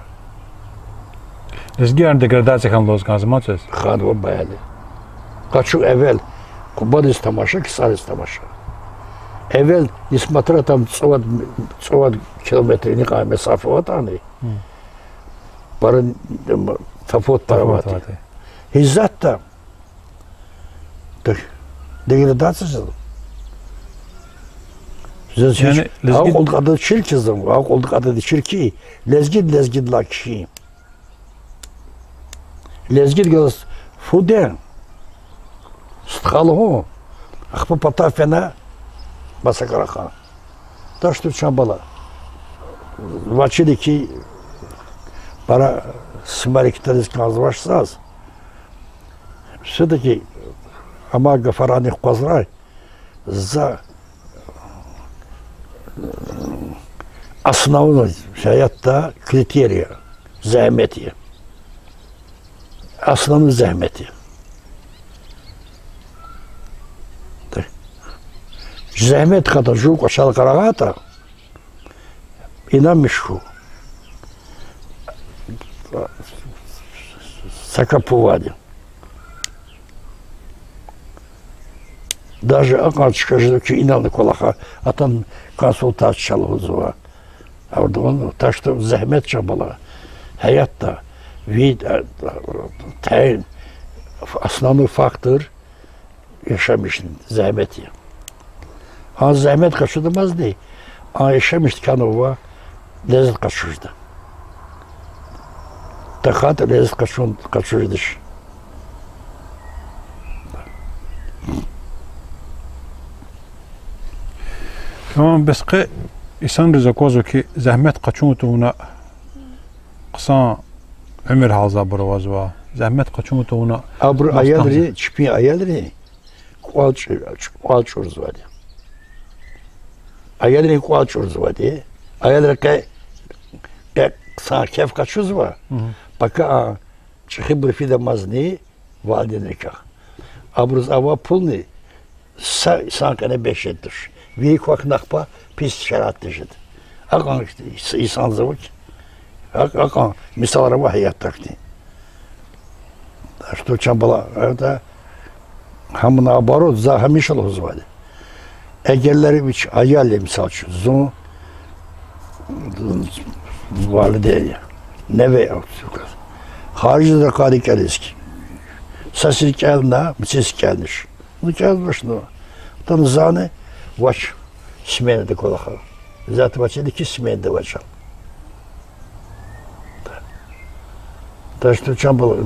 Лезгияр деградация хьана лугьуз кӀанзава, ма чаз? Хьанва баяли. Къачу эвел Къубадиз тамаша, КцӀариз тамаша. Эвел, несмотря там цӀувад, цӀувад километрдин кьван месафа аватӀани, пара, м, тафават пара авайди. Гьизатда деградация жезва. Заз гьич акьулдин кьадар чир хьиз, акьулдин кьадар чир хьи, лезгиди лезгидилай кхьин. Лезгиди галаз фу де, стха лугьун, ахпа патав фена маса крар хьун. ТахьайтӀа, чан бала, ваз чида хьи, пара смарикдариз кӀанзавач заз. Все-таки амай гафарни акъвазрай, за основной гьаятда критерий зегьмет я. Основной зегьмет я. Зегьмет хьайитӀа, жув кӀвачел къарагъайтӀа, инанмиш хьуй, са капу авайди. Даже акьван чка жезва хьи, инални кӀвалахай атана консультация лугьузва. Абурун, тахьайтӀа зегьмет, чан бала, гьаятда ви, а, а, тайин основной фактор яшамишдин зегьмет я. А зегьмет къачудамазни, а яшамишдикай ваз лезет къачуз жеда. ТахьайтӀа лезет къачун, къачуз жедач. Тамам, бес къе инсанриз аквазва хьи, зегьмет къачун тавуна хъсан уьмуьр гьалзавайбур авазва. Зегьмет къачун тавуна абуру мастан аялри, чпин аялри кӀвал чӀу-, кӀвал чӀурзавайди. Аялрин кӀвал чӀурзавайди. Аялри къе, къе хъсан кеф къачузва, пака а чӀехибур фидамазни валидинрикай. Абуруз авай пулни са, са къене бес жедай туш. Вири квахьна ахпа пис шараитда жеда. Акьван инсанзава хьи, акь-, акьван мисалар ава гьаятда хьтин. Так что, чан бала, это, гьам наоборот, за гьамиша лугьузвайди. Эгер вич аял я, мисал яз, зун валидин я, неве я, харжиз акъудна кӀелиз хьи, са сир кӀелна, мици сир кӀелнач. Ну, кӀелзавач, ну. Атана зани вач сменада кӀвалахал. Зат вачиди хьи, сменада авачал. Так что, чан бала,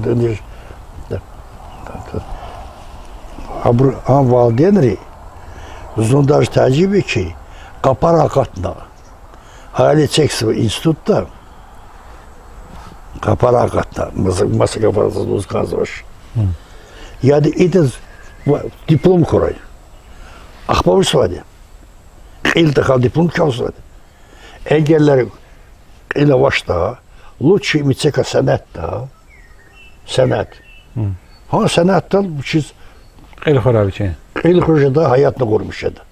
абуру, ам валидинри, зун даже тажиб я хьи, къапар акъатна, аялар эцигзава институтда, къапар акъатна, маса, маса гафар заз лугьуз кӀанзавач. Яда идаз Ва диплом хьурай. Ахпа вучзавайди? Кьил тахьай диплом кваз вучзавайди? Эгер кьил авачтӀа, лучше иметь в виду сенятда, сенят. Гьа сенятдал вичиз кьил хуьрай вичин. Кьил хуьз жеда, гьаятна гъурмиш жеда.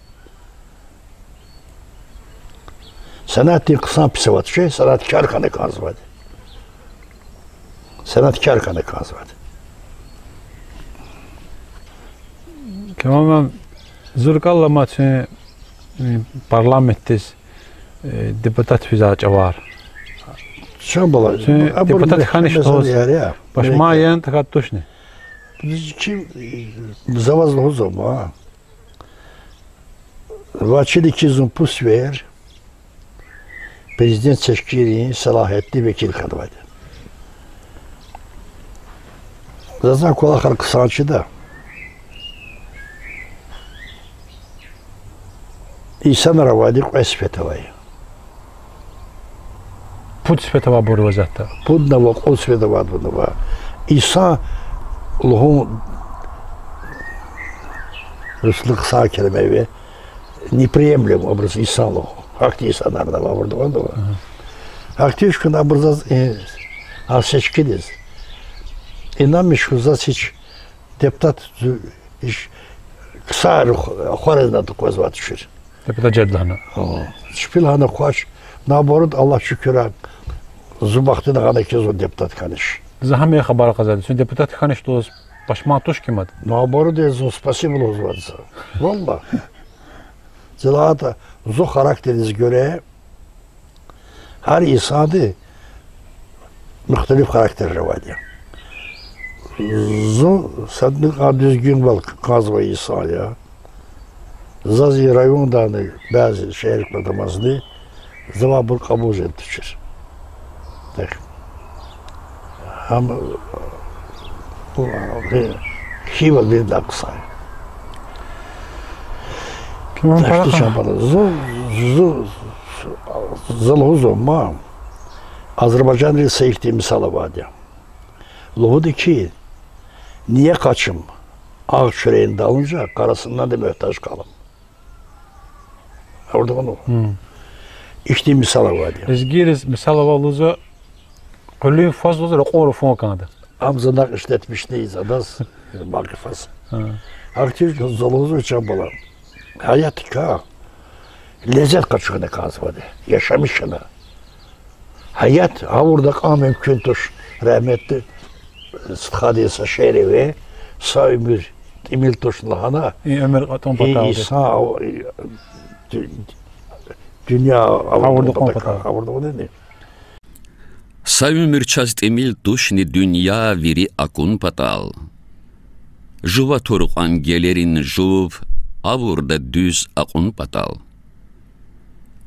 Сенятдин хъсан-пис авач, сеняткар хьана кӀанзавайди. Сеняткар хьана кӀанзавайди. Камал муаллим, зи рикӀел алама, чун, э, парламентдиз, э, депутат физвай чӀавар. Чан бала, чун депутат хьаниз лугьуз, пашман яни тахьайтӀа тушни? Чун, э, за ваз лугьузва ма. Ваз чида хьи, зун пуд сефер президент тешкилрин салагьиятдин векил хьанвайди. Заз а кӀвалахар хъсан чида. Инсанар авайди кьве сифет авай. Пуд сифет авайбур ваз ятӀа. Пудни ава, кьуд сифет авайбурни ава. Инсан лугьун, русдалай хъсан келиме я, неприемлем образ инсан лугьун. Гьахьтин инсанарни ава, абур дувандава. Гьахьтин хьиз хьана абур заз, э, а сечкидиз. Инанмиш хьуй, заз гьич депутат зу-, иш ксар ахваризни къвезвай тушир. Депутат жеда лагьана. Чпи лагьана хъвач, наоборот, Аллагь шукур, зун бахтина гъана хьи зун депутат хьанач. За гьам я хабар кьазвайди, чун депутат хьанач лугьуз пашман туш хьи мад? Наоборот, я зун спасибо лугьузвайди за. Валлагь. Зал ятӀа, зун характердиз гуьре, гьар инсанди мухталиф характер авайди я. Зун садни а дуьзгуьнвал кӀанзавай инсан я. Заз и райондани, бязи шегьеррикай атамазни, завай абур кьабул жеда тушир. Так. Гьам, э, хивал виридалай хъсан я. Тамам, так что, пара чан бала, зу-, зу-, за лугьузва ма, азербайжанри са ихьтин мисал авайди я. Лугьуда хьи, ниякай чун агъ чуьрейни далунжа къарасундани муьгьтеж кӀанзава. Гьавурда вуна. Ихьтин мисал авайди я. Лезгийриз мисал ава лугьузва, къуьлуьн фаз лугьуз ракьун руфун кӀанда. Ам за накь ишлетмишна ийиз адаз, Вакъифаз. Гьахьтин хьиз за лугьузва, чан бала, гьаятдикай лезет къачуна кӀанзавайди, яшамиш хьана. Гьаят гъавурда кьун мумкин туш, рагьметлу стхадин са шиир ава: са уьмуьр тӀимил тушни лагьана, и уьмуьр кьатӀун патал, инсан ав-, ду-, дуьнья гъавурда кьун патал. Гъавурда кьунни. Са уьмуьр чаз тӀимил тушни дуьнья вири акун патал. Жува тур кьван гелерин жув гъавурда дуьз акьун патал.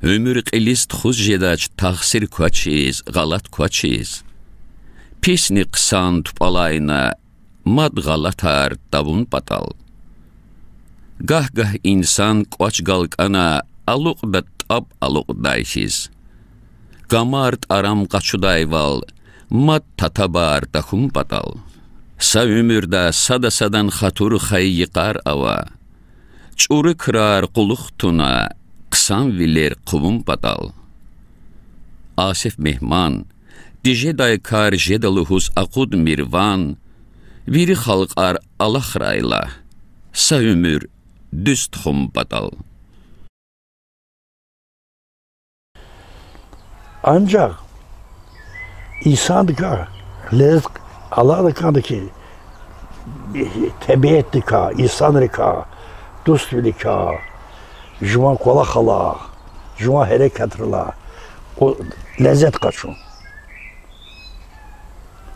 Уьмуьр кьилиз тухуз жедач тахсир квачиз, гъалат квачиз. Писни хъсан тупӀалайна мад гъалатар тавун патал. Гагь-гагь инсан кӀвач галкӀана алукьда тӀаб алукьдай хьиз. Камар-тӀарам къачудайвал мад татабар тахьун патал. Са уьмуьрда сада-садан хатур хайи йикъар ава. ЧӀуру крар кьулухъ туна, хъсанвилер хъувун патал. Асеф Мегьман, тежедай кар жеда лугьуз акъудмир ван, вири халкьар алахърай лагь, са уьмуьр дуьз тухун патал. Анжах инсандикай лезет алакьна кӀанда хьи, тебиатдикай, инсанрикай, дуствиликай, жуван кӀвалахалай, жуван гьерекатрилай лезет къачун.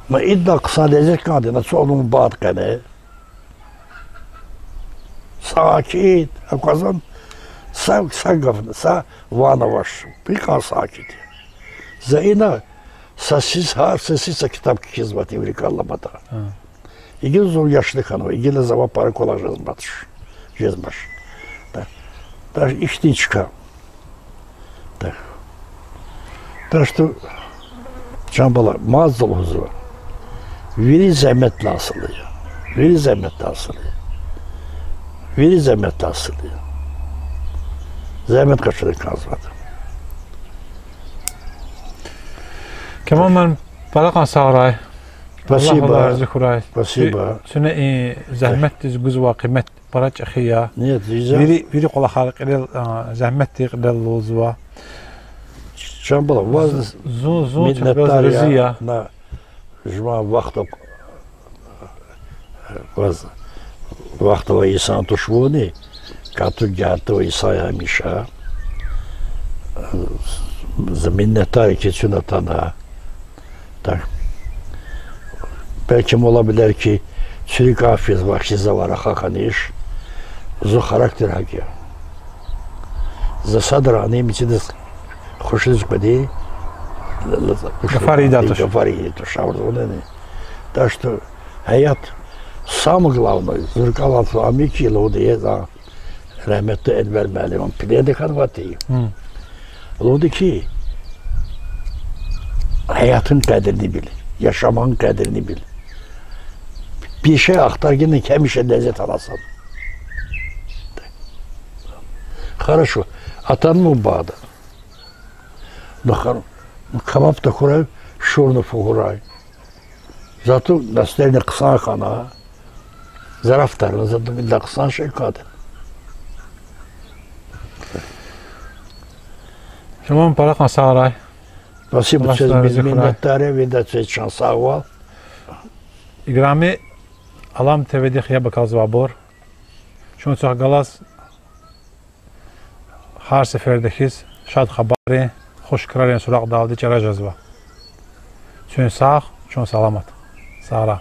Ма идалай хъсан лезет кӀанда на цӀалун бад къене. Сакит, аквазан, са, са гаф, са ван авач, гьикьван сакит я. За ина са сис, гьар са сис са китаб кхьизвайди, иврикалла мата. Игила зун яшлу хьанва, игила завай пара кӀвалах жезмач, жезмач. Да, даже ихьтин чка. Так что, чан бала, мад за лугьузва, вири зегьметдин гьасил я. Вири зегьметдин гьасил я. Вири зегьметдалди. Зегьмет къачуна кӀанзаватӀа. Каман муаллим, пара кьван сагърай. Аллагь рази хьурай. Спасибо. Куьне и зегьметдиз гузвай къимет пара чӀехи я. Вири, вири кӀвалахар кьилел, а, зегьметдин кьилел лугьузва. Чан бала, ваз зун, зун миннетдар я, рази я. На жуван вахт, ваз вахт авай инсан туш вуни, кату гьатта авай инсан я гьамиша. За миннетдар я хьи, куьн атана. Так. Белки, мугьман, билер хьи, цуьк афизва хизавар, ахъа хьанач. Зи характер гьакӀ я. За садрани мичӀидаз хушиз къведи, гафар ийидай туш, гафар ийидай туш, шаврзунани. Так что гьаят, самое главное, зи рикӀелай ам я хьи, лугьуди я за, рагьметлу Энвер муаллим, пленда хьанвайди я. Лугьуди хьи, гьаятун къадирни бил, яшамишун къадирни бил. Пеше ахтаргина, гьамиша лезет аласан. Хорошо, атанва бада. Нахъ камаб тахьурай, шурна фагьурай. Зато настроение хъсан хьана, зарафатарна, зато ида хъсан шей квади. Шуман пара кьван сагърай. Спасибо, Аллагь квез рази хьурай. Миннетдар я, вида квез чан сагъвал. Играми Алам ТВ-дихъ яб акалзавайбур, чун чахъ галаз гьар сеферда хьиз шад хабаррин, хуш крарин суракьдалди чара жезва. Чун сагъ, чун саламат. Сагърай.